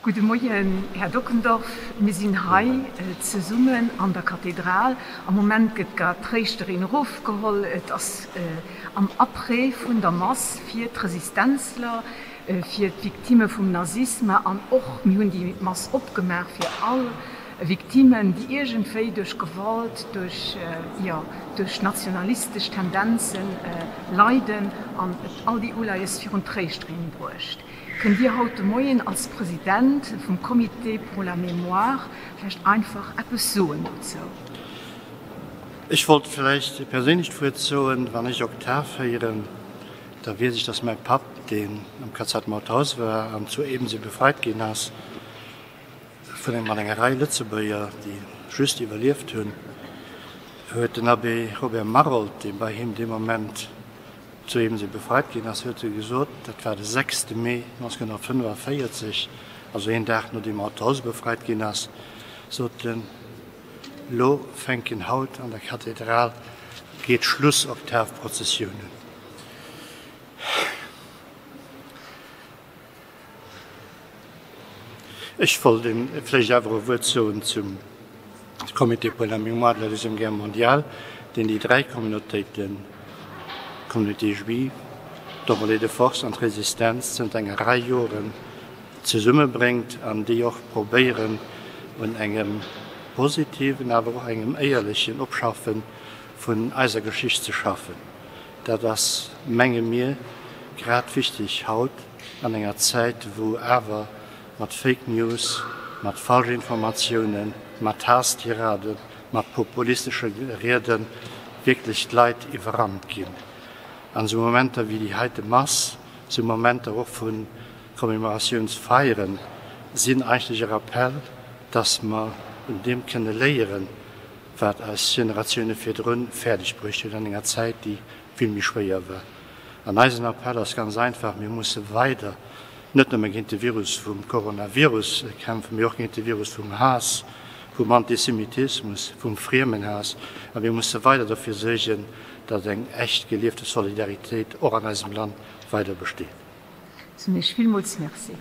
Gudde Moien, Här Dockendorf. Mir sinn hei zesummen an der Kathedral. Am Moment gëtt grad d'Tréischterin erofgeholl. Et ass am Après vun der Mass fir d'Resistenzler, fir d'Victimme vum Nazisme an och, mir hunn déi Mass opgemaach fir all Victimmen, déi iergendwéi duerch Gewalt, duerch, jo, duerch nationalistesch Tendenzen leiden an all déi Uleies virun d'Tréischterin bruecht. Kënnt Dir haut de Moien als President vum Comité pour la mémoire vläicht einfach eppes soen dozou? Ech wollt vläicht e perséinlecht Wuert soen. Wann ech Oktav héieren, da weess ech, dass mäi Papp, deen am KZ Mauthausen war an zu Ebensee befreit ginn ass, vun engem mat enger Rei Lëtzebuerger, déi just iwwerlieft hunn, huet den Abbé Robert Maroldt, dee bei him dee Moment Zu deem se befreit ginn ass, huet se gesot, dat war de sechste Mee 1945, also een Dag nodeem Mauthausen befreit ginn ass, sot en, Lo fänken haut an der Kathedral, geet d'Schlussoktavprozessioun un. Ech wollt vläicht awer e Wuert soen zum Comité pour la mémoire de la Deuxième Guerre mondiale, deen déi dräi Communautéiten, d'Communauté juive, d'Enrôlés de force an d'Resistenz, zënter enger Rei Joren zesummebréngt an déi och probéieren, un engem positiven, awer och engem éierlechen Opschaffe vun eiser Geschicht ze schaffen. Dat ass, menge mir, grad wichteg haut an enger Zäit, wou awer mat Fake News, mat Falschinformatiounen, mat Haasstiraden, mat populistesche Riede wierklech d'Leit iwwerrannt ginn. An esou Momenter wéi déi heite Mass, esou Momenter och vu Commemoratiounsfeieren, sinn eigentlech e Rappell, dass mer un deem kënne léieren, wat eis Generatioune virdrun fäerdeg bruecht hunn an enger Zäit, déi vill méi schwéier war. An eisen Appell ass ganz einfach, Mir musse weider net nëmme géint de Virus vum Coronavirus kämpfen, mee och géint de Virus vum Haass, vum Antisemitismus, vum Friemenhaass. A mir musse weider dofir suergen, datt eng echt geliefte Solidaritéit och an eisem Land weider besteet. Soen Iech villmools Merci.